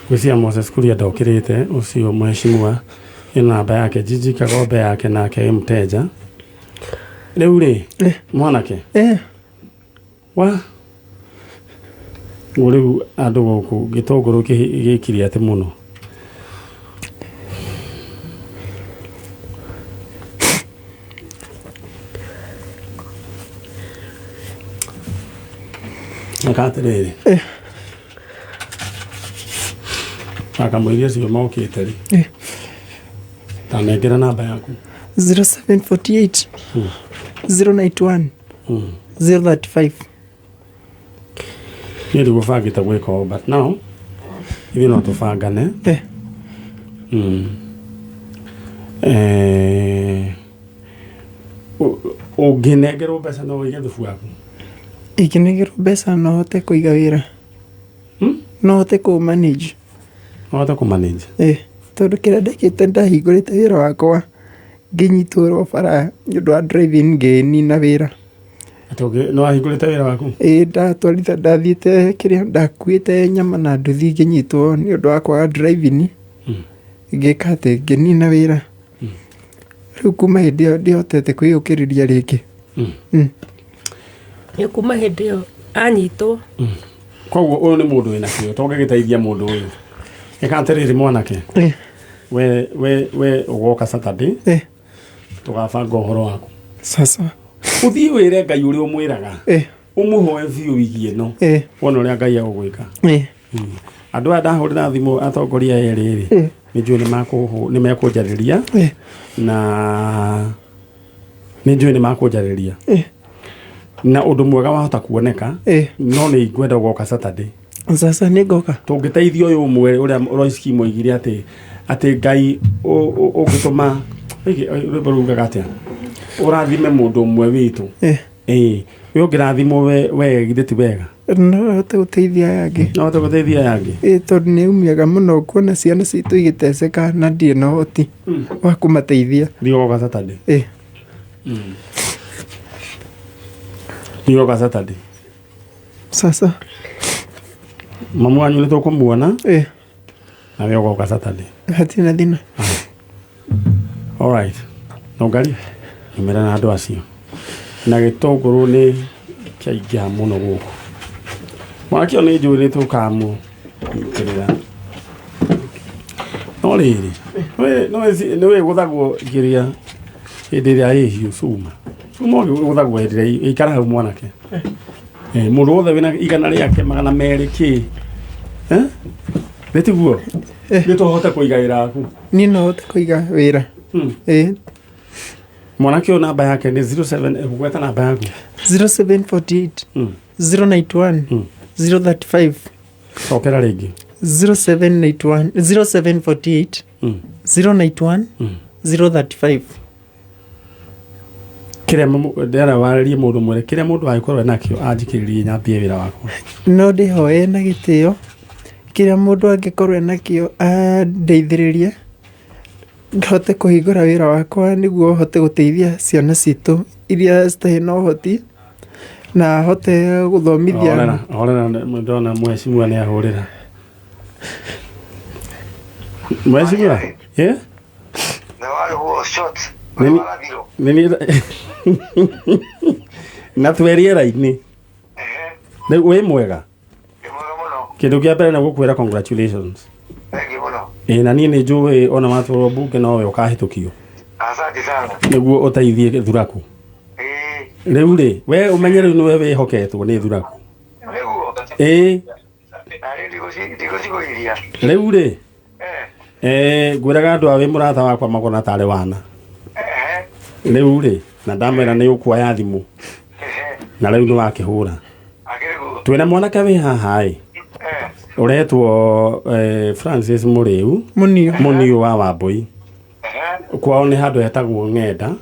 Speaker 1: Gwĩciria Moses Kuria ndokĩrĩte ũcio mheshimiwa ĩno namba yake Jiji Kagombe yake nake ĩ mteja. Rĩu rĩ mwanake wa Ũguo rĩu andũ gũkũ gĩtũngũrũ gĩkire atĩ mũno. Eka atĩrĩrĩ akamũiria acio mokĩte rĩ tanengera namba yaku.
Speaker 5: 0748 091 035.
Speaker 1: Niĩ ndigũbangĩte gwĩka ũũ but now ithuĩ no tũbangane. Ũngĩnengerwo mbeca no ũige thubu waku?
Speaker 5: Ingĩnengerwo mbeca no hote kũiga wĩra. No hote kũ manage.
Speaker 1: No hote kũ manage.
Speaker 5: Tondũ kĩrĩa ndekĩte ndahingũrĩte wĩra wakwa ngĩnyitwo bara nĩ ũndũ wa driving ngĩnina wĩra.
Speaker 1: Atĩ nĩ wahingũrĩte wĩra waku?
Speaker 5: Ĩĩ ndatwarithia ndathiĩte kĩrĩa ndakuĩte nyama na nduthi ngĩnyitwo nĩ ũndũ wa kwaga driving. Ngĩka atĩ ngĩnina wĩra. Rĩu kuma hĩndĩ ĩyo ndihotete kwĩyũkĩrĩria rĩngĩ.
Speaker 4: Nĩ kuma hĩndĩ ĩyo anyitwo.
Speaker 1: Koguo ũyũ nĩ mũndũ wĩna kĩo tũngĩgĩteithia mũndũ ũyũ. Ĩka atĩrĩrĩ mwanake. We ũgoka Saturday. Tũgabanga ũhoro waku.
Speaker 5: Sasa.
Speaker 1: Ũthiĩ wĩre Ngai ũrĩa ũmwĩraga. Ũmũhoe biũ wiki ĩno. Wone ũrĩa Ngai egũgwĩka. Andũ aya ndahũrĩra thimũ atongoria erĩ rĩ, nĩ njũĩ nĩ mekũnjarĩria na nĩ njũĩ nĩ makũnjarĩria. Na ũndũ mwega wahota kuoneka no nĩ ngwenda ũgoka Saturday.
Speaker 5: Sasa nĩ ngoka.
Speaker 1: Tũngĩteithia ũyũ ũmwe ũrĩa Royce Kim oigire atĩ atĩ Ngai ũngĩtũma rwĩmbo rugaga atĩa ũrathime mũndũ ũmwe witũ. We ũngĩrathimwo we githĩ ti wega?
Speaker 5: No hote gũteithia aya angĩ.
Speaker 1: No hote gũteithia aya angĩ.
Speaker 5: Tondũ nĩ umiaga mũno kuona ciana citũ igĩteceka na ndirĩ na ũhoti wa kũmateithia.
Speaker 1: Thiĩ ũgoka Saturday. Thiĩ ũgoka Saturday.
Speaker 5: Sasa.
Speaker 1: Mamu wanyu nĩ tũkũmuona. Na we ũgoka Saturday.
Speaker 5: Hatirĩ na thĩna.
Speaker 1: All right. Nongari nyumĩra na andũ acio. Na gĩtũngũrũ nĩ kĩaingĩha mũno gũkũ. Mwanake ũyũ nĩ njũĩ nĩ tũkamũnyitĩrĩra. No rĩrĩ, nĩ wĩgũthagwo kĩrĩa hĩndĩ ĩrĩa ĩ hiũ cuma. Cuma ũgũthagwo hĩndĩ ĩrĩa ĩikara hau mwanake. Mũndũ wothe wĩna igana rĩake magana merĩ kĩ. Nĩ tiguo? Nĩ tũhote kũiga wĩra waku.
Speaker 5: Niĩ no hote kũiga wĩra.
Speaker 1: Mwanake ũyũ namba yake nĩ 07, gweta namba yaku.
Speaker 5: 0748 091 035.
Speaker 1: Cokera rĩngĩ.
Speaker 5: 0791 0748 091 035.
Speaker 1: Kĩrĩa ndĩrenda warĩrie mũndũ mwĩre kĩrĩa mũndũ angĩkorwo enakĩo anjikĩrĩrie nyambie wĩra wakwa.
Speaker 5: No ndĩhoe na gĩtĩo kĩrĩa mũndũ angĩkorwo enakĩo andeithĩrĩrie hote kũhingũra wĩra wakwa nĩguo hote gũteithia ciana citũ iria citarĩ na ũhoti na hote gũthomithia.
Speaker 1: Horera, ndona mheshimiwa nĩ ahũrĩra. Mheshimiwa? Nĩ na twĩ rĩera-inĩ. Rĩu wĩ mwega? Kĩndũ kĩa mbere nĩ gũkwĩra congratulations. Na niĩ nĩ njũĩ ona watwarwo mbunge nowe ũkahĩtũkio. Nĩguo ũteithie Thuraku. Rĩu rĩ, we ũmenye rĩu nĩwe wĩhoketwo nĩ Thuraku. Rĩu rĩ, ngwĩraga andũ a wĩ mũrata wakwa makona tarĩ wana. Rĩu rĩ, na ndamwĩra nĩ ũkuoya thimũ. Na rĩu nĩ wakĩhũra. Twĩna mwanake wĩ haha ĩ. Ũretwo Francis Mũrĩu. Mũniũ wa Wambũi. Kwao nĩ handũ hetagwo Ng'enda.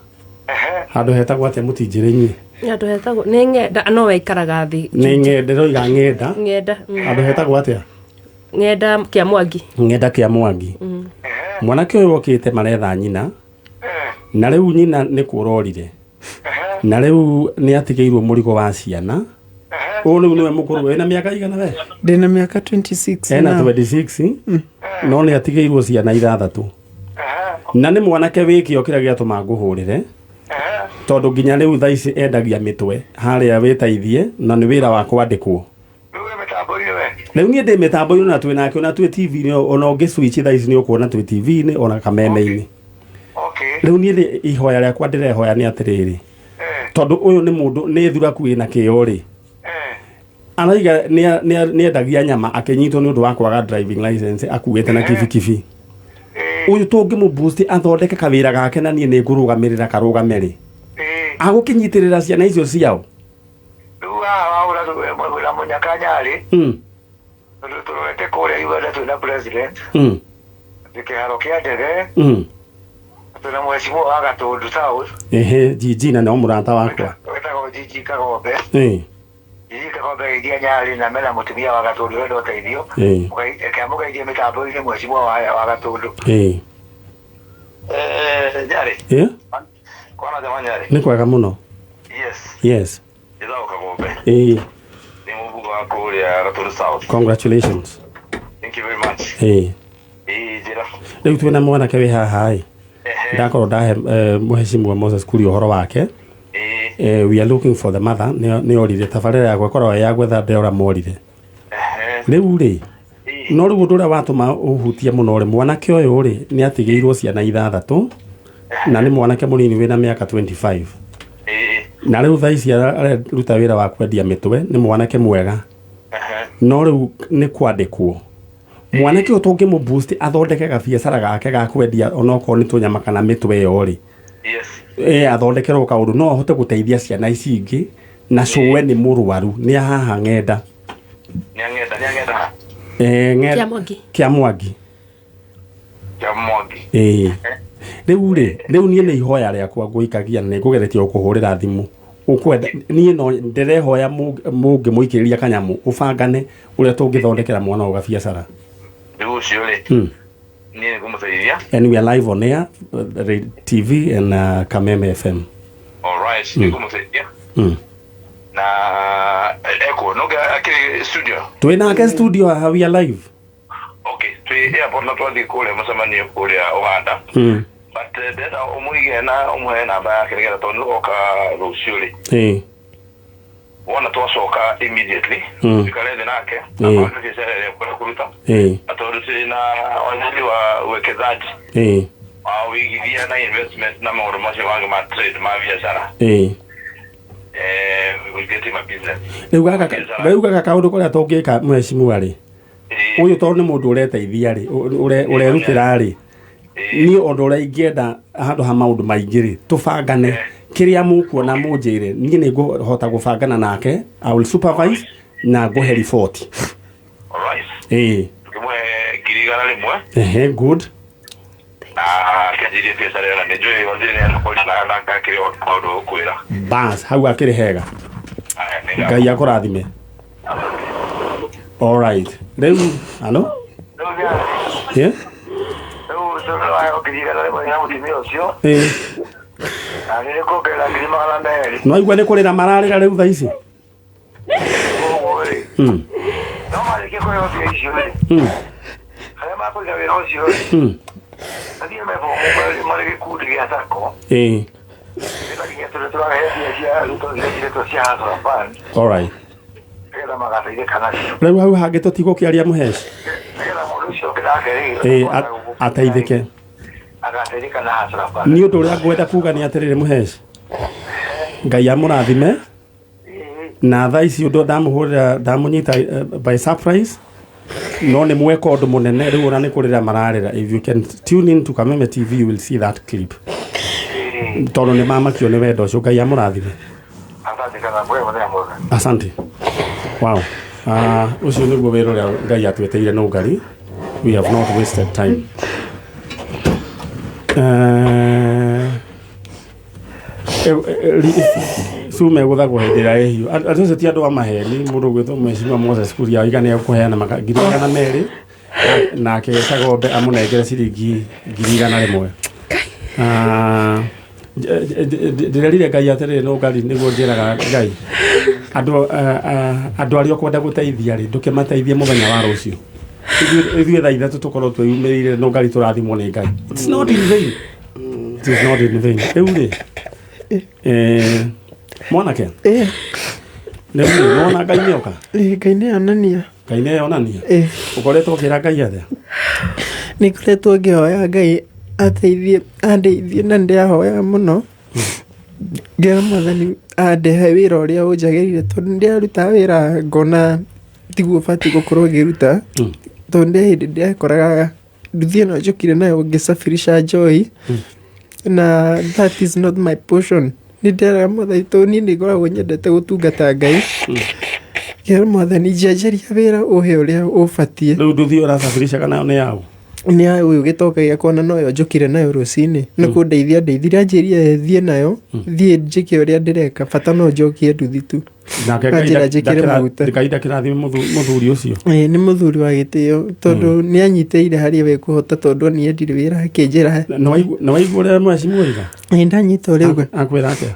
Speaker 1: Handũ hetagwo atĩa mũtinjĩre inyuĩ?
Speaker 4: Handũ hetagwo nĩ Ng'enda no waikaraga thĩ.
Speaker 1: Nĩ Ng'enda ndĩroiga Ng'enda.
Speaker 4: Ng'enda.
Speaker 1: Handũ hetagwo atĩa?
Speaker 4: Ng'enda kĩa Mwangi.
Speaker 1: Ng'enda kĩa Mwangi. Mwanake ũyũ okĩte maretha nyina. Na rĩu nyina nĩ kũrorire. Na rĩu nĩ atigĩirwo mũrigo wa ciana. Ũyũ rĩu nĩwe mũkũrũ, wĩna mĩaka igana we?
Speaker 5: Ndĩna mĩaka 26
Speaker 1: Ena
Speaker 5: now.
Speaker 1: 26, no nĩ atigĩirwo ciana ithathatũ. Na nĩ mwanake wĩ kĩo kĩrĩa gĩatũma ngũhũrĩre, tondũ nginya rĩu thaa ici endagia mĩtwe harĩa wĩteithie, na nĩ wĩra wa kwandĩkwo.
Speaker 7: Rĩu wĩ mĩtambo-inĩ we?
Speaker 1: Rĩu niĩ ndĩ mĩtambo-inĩ na twĩ nake, ona twĩ TV-inĩ, ona ũngĩ switch thaa ici nĩ ũkuona twĩ TV-inĩ ona kameme-inĩ.
Speaker 7: Okay.
Speaker 1: Rĩu niĩ ihoya rĩakwa ndĩrehoya nĩ atĩrĩrĩ, tondũ ũyũ nĩ mũndũ nĩ thuraku ĩna kĩo rĩ, araiga nĩendagia nyama akĩnyitwo nĩ ũndũ wa kwaga driving license akuĩte na kibikibi. Ũyũ tũngĩmũ boost athondeke kawĩra gake, na niĩ nĩ ngũrũgamĩrĩra karũgame rĩ, agũkĩnyitĩrĩra ciana icio ciao.
Speaker 7: Rĩu haha wahũra wĩna mũnyaka Nyarĩ, tondũ tũrorete kũrĩa Uganda twĩna president, twĩ kĩharo kĩa ndege, twĩna mheshimiwa wa Gatũndũ South.
Speaker 1: Ehe, Jiji, na no mũrata wakwa.
Speaker 7: Wĩtagwo Jiji Kagombe. Jiji Kagombe geithia Nyarĩ na mena mũtumia wa Gatũndũ ũrenda ũteithio. Reke amũgeithie mĩtambo-inĩ mheshimiwa wa Gatũndũ. Nyarĩ. Kwana jama Nyarĩ.
Speaker 1: Nĩ kwega mũno.
Speaker 7: Yes.
Speaker 1: Yes.
Speaker 7: Njĩtagwo Kagombe. Nĩ mũmbunge wa kũrĩa Gatũndũ South.
Speaker 1: Congratulations.
Speaker 7: Thank you very much. Ĩĩ, njĩra.
Speaker 1: Rĩu twĩna mwanake wĩ haha ĩ, ndakorwo ndahe mheshimiwa Moses Kuria ũhoro wake. We are looking for the mother. Nĩ orire tabarĩra yakwa ĩkoragwo ya gwetha ndĩora morire rĩu rĩ, no rĩu ũndũ ũrĩa watũma ũhutie mũno rĩ, mwanake ũyũ rĩ nĩ atigĩirwo ciana ithathatũ, na nĩ mwanake mũnini wĩna mĩaka 25, na rĩu thaa ici areruta wĩra wa kwendia mĩtwe. Nĩ mwanake mwega, no rĩu nĩ kwandĩkwo. Mwanake ũyũ tũngĩmũ boost athondeke gabiacara gake ga kwendia onokorwo nĩ tũnyama kana mĩtwe ĩyo rĩ, athondekerwo kaũndũ no ahote gũteithia ciana ici ingĩ. Na cũwe nĩ mũrwaru, nĩ haha ng'enda.
Speaker 7: Nĩ ang'enda, nĩ ang'enda ha?
Speaker 1: Ng'enda.
Speaker 4: Kĩa Mwangi.
Speaker 1: Kĩa Mwangi.
Speaker 7: Kĩa Mwangi.
Speaker 1: Ĩĩ. Rĩu rĩ, rĩu niĩ nĩ ihoya rĩakwa ngũikagia na nĩngũgeretie gũkũhũrĩra thimũ ũkwenda. Niĩ no ndĩrehoya mũngĩmũikĩrĩria kanyamũ, ũbangane ũrĩa tũngĩthondekera mwana ũyũ gabiacara.
Speaker 7: Rĩu ũcio rĩ, niĩ nĩ ngũmũteithia.
Speaker 1: And we are live on air, TV and Kameme FM.
Speaker 7: All right, nĩ ngũmũteithia. Na ekuo no akĩrĩ studio?
Speaker 1: Twĩ nake studio haha, we are live.
Speaker 7: Okay, twĩ airport na twathiĩ kũrĩa mũcemanio kũrĩa Uganda. But ndĩrenda ũmũige na ũmũhe namba yake nĩgetha tondũ nĩgoka rũciũ rĩ, wona twacoka immediately, tuikare thĩ nake abange biacara ĩrĩa ekwenda kũruta, na tondũ tũrĩ na waziri wa uwekezaji, wa ũigithia na investment na maũndũ macio mangĩ ma trade, ma biacara, we will get him a business.
Speaker 1: Rĩu gaka kaũndũ karĩa tũngĩka, mheshimiwa rĩ, ũyũ tondũ nĩ mũndũ ũreteithia rĩ, ũrerutĩra rĩ, niĩ ũndũ ũrĩa ingĩenda handũ ha maũndũ maingĩ rĩ, tũbangane kĩrĩa mũkuona mũnjĩre, niĩ nĩ ngũhota gũbangana nake. I will supervise na ngũhe riboti.
Speaker 7: All right. Tũkĩmũhe 100,000.
Speaker 1: Ehe, good.
Speaker 7: Na kĩanjirie biacara ĩyo, na nĩ njũĩ waziri nĩ ekũria na ngakĩrĩ maũndũ gũkwĩra.
Speaker 1: Bas, hau akĩrĩ hega.
Speaker 7: Aya, nĩ
Speaker 1: Ngai akũrathime. All right, rĩu halo. Yeah?
Speaker 7: Rĩu ũcio waheo 100,000 na mũtumia ũcio, na nĩ kuongerera 200,000.
Speaker 1: No igua nĩ kũrĩra mararĩra rĩu thaa ici.
Speaker 7: Koguo rĩ, no marĩkie kũheo mbia icio rĩ, arĩa makũiga wĩra ũcio rĩ, mathiĩ mebomu marĩ gĩkundi gĩa SACCO, nĩgetha nginya tũrĩa tũrahe mbia cia arutwo iria ciretwo cia Hustler Fund,
Speaker 1: All right.
Speaker 7: nĩgetha magateithĩka nacio.
Speaker 1: Rĩu hau hangĩ tũtigũkĩaria, mũheci.
Speaker 7: Nĩgetha mũndũ ũcio ũngĩ nake rĩ,
Speaker 1: Ateithĩke.
Speaker 7: Agateithĩka na Hustler Fund.
Speaker 1: Nĩ ũndũ ũrĩa ngwenda kuga nĩ atĩrĩrĩ, mũheci, Ngai amũrathime. Na thaa ici ũndũ ndamũhũrĩra ndamũnyita by surprise, no nĩ mweka ũndũ mũnene. Rĩu ona nĩ kũrĩra mararĩra. If you can tune in to Kameme TV, you will see that clip, tondũ nĩ mamakio nĩ wendo ũcio. Ngai amũrathime.
Speaker 7: Asante sana, mwega mũthenya mwega.
Speaker 1: Asante. Wow. Ũcio nĩguo wĩra ũrĩa Ngai atwĩtĩire no ngari. We have not wasted time. Cume gũthagwo hĩndĩ ĩrĩa ĩhiũ. Andũ acio ti andũ a maheni. Mũndũ ũgwĩtwo Mheshimiwa Moses Kuria oiga nĩ ekũheana 200,000, nake Kagombe amũnengere ciringi 100,000. Ndĩrerire Ngai atĩrĩrĩ, no Ngai nĩguo njĩraga Ngai andũ andũ arĩa ũkwenda gũteithia rĩ, ndũkĩmateithie mũthenya wa rũciũ. Ithuĩ thaa 3 tũkorwo twĩyumĩrĩire, no Ngai tũrathimwo nĩ Ngai. It's not in vain, it is not in vain. Rĩu rĩ, mwanake, rĩu rĩ, nĩwona Ngai nĩoka?
Speaker 5: Ngai nĩ onania.
Speaker 1: Ngai nĩeyonania. Ũkoretwo ũkĩra Ngai atĩa?
Speaker 5: Nĩ ngoretwo ngĩhoya Ngai ateithie, andeithie, na ndĩrahoya mũno ngĩra Mwathani andehe wĩra ũrĩa ũnjagĩrĩire, tondũ ndĩraruta wĩra ngona tiguo batiĩ gũkorwo ngĩruta, tondũ ndĩ hĩndĩ ndĩrakoraga nduthi ĩno njũkire nayo ngĩsafirisha njohi, na that is not my portion. Nĩ ndĩreraga Mwathani, tondũ niĩ nĩ ngoragwo nyendete gũtungata Ngai, ngĩra Mwathani njanjaria wĩra ũhe ũrĩa ũbatiĩ.
Speaker 1: Rĩu nduthi ũrasafirishaga nayo nĩ yaũ?
Speaker 5: Nĩ ya ũyũ gĩtoka gĩakwa, na noyo njũkire nayo rũcinĩ nĩ kũndeithia ndeithirie, anjĩrire thiĩ nayo, thiĩ njĩke ũrĩa ndĩreka, bata no njokie nduthi tu.
Speaker 1: Nake
Speaker 5: Anjĩra njĩkĩre maguta.
Speaker 1: Ngai ndakĩrathime mũthuri ũcio?
Speaker 5: Ĩĩ, nĩ mũthuri wa gĩtĩo, tondũ nĩ anyitĩrĩire harĩa we kũhota, tondũ niĩ ndirĩ wĩra, akĩnjĩra.
Speaker 1: Nĩ waigua ũrĩa mheshimiwa oiga?
Speaker 5: Ĩĩ, ndanyita ũrĩa uga.
Speaker 1: Akwĩra atĩa?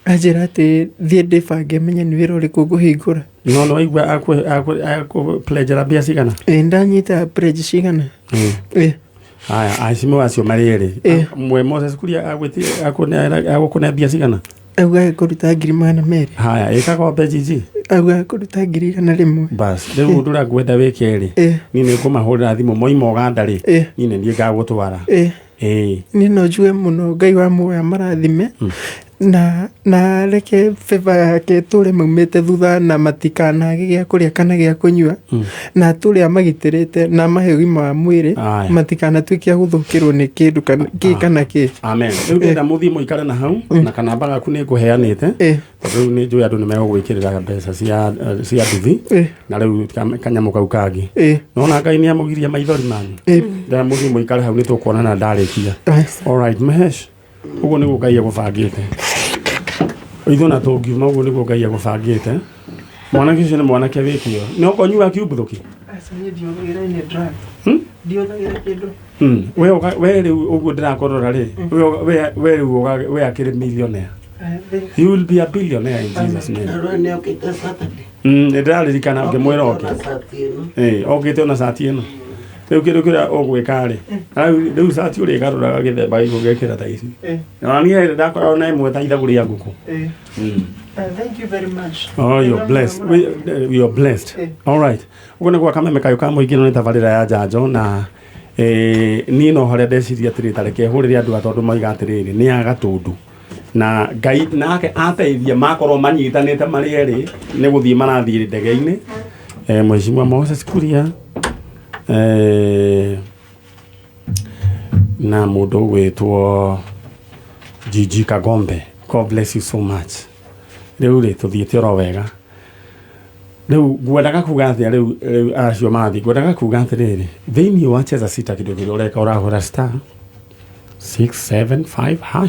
Speaker 5: Anjĩra atĩ thiĩ ndĩbange menye nĩ wĩra ũrĩkũ ngũhingũra.
Speaker 1: No nĩ waigua akũplenjera mbia cigana?
Speaker 5: Ĩĩ, ndanyita pledge cigana. Ĩĩ.
Speaker 1: Haya, aheshimiwa acio marĩ erĩ, mwe Moses Kuria agũkũne mbia cigana?
Speaker 5: Auga kũruta 200,000.
Speaker 1: Haya, ĩkagombe jiji.
Speaker 5: Auga kũruta 100,000.
Speaker 1: Bas, rĩu ũndũ ũrĩa ngwenda wĩke rĩ, niĩ nĩ ngũmahũrĩra thimũ moima Ũganda rĩ, niĩ nĩ niĩ ngagũtwara. Ĩĩ.
Speaker 5: Niĩ no njuge mũno Ngai wa muoyo marathime na reke favor yake tũre maumĩte thutha, na matikanage gĩa kũrĩa kana gĩa kũnyua, na tũrĩa magitĩrĩte na mahe ũgima wa mwĩrĩ, matikanatuĩke a gũthũkĩrwo nĩ kĩndũ kana kĩ kana kĩ.
Speaker 1: Amen. Rĩu ndĩrenda mũthiĩ mũikare na hau, na kanamba gaku nĩ ngũheanĩte, tondũ rĩu nĩ njũĩ andũ nĩ megũgwĩkĩrĩra mbeca cia nduthi, na rĩu kanyamũ kau kangĩ. Nona Ngai nĩ amũgiria maithori manyu. Ndĩrenda mũthiĩ mũikare hau, nĩ tũkuonana ndarĩkia. Alright, Mahesh, ũguo nĩguo Ngai agũbangĩte. Ithuĩ na tũngiuma, ũguo nĩguo Ngai agũbangĩte. Mwanake ũcio nĩ mwanake wĩ kĩo. Nĩ ũkonyua kiumbũthũki?
Speaker 5: Ndiũthagĩra kĩndũ.
Speaker 1: We rĩu ũguo ndĩrakũrora rĩ, we rĩu we akĩrĩ millionaire. You will be a billionaire in Jesus' name.
Speaker 8: Nĩ okĩte Saturday.
Speaker 1: Nĩ ndĩraririkana ngĩmwĩra oke.
Speaker 8: Ona cati ĩno.
Speaker 1: Ĩĩ, okĩte ona cati ĩno. Rĩu kĩndũ kĩrĩa ũgwĩka rĩ, rĩu cati ũrĩgarũraga gĩthemba gĩkũ ũgekĩra ta ici. Ona niĩ ndakoragwo na ĩmwe ta ithagu rĩa ngũkũ.
Speaker 5: Thank you very much.
Speaker 1: Oh, you're blessed. You're blessed. All right. Ũguo nĩguo kameme kayũ ka mũingĩ no nĩ tabarĩra ya njanjo, na niĩ no harĩa ndeciria atĩrĩ, ta reke hũrĩre andũ a, tondũ moiga atĩrĩrĩ nĩ a Gatũndũ, na Ngai nake ateithia makorwo manyitanĩte marĩ erĩ nĩ gũthiĩ marathiĩ ndege-inĩ. Mheshimiwa Moses Kuria na mũndũ ũgwĩtwo Gigi Kagombe. God bless you so much. Rĩu rĩ, tũthiĩte oro wega. Rĩu ngwendaga kuga atĩa? Rĩu acio mathiĩ, ngwendaga kuga atĩrĩrĩ, thĩinĩ wa Cheza Sita, kĩndũ kĩrĩa ũreka, ũrahũra *675#.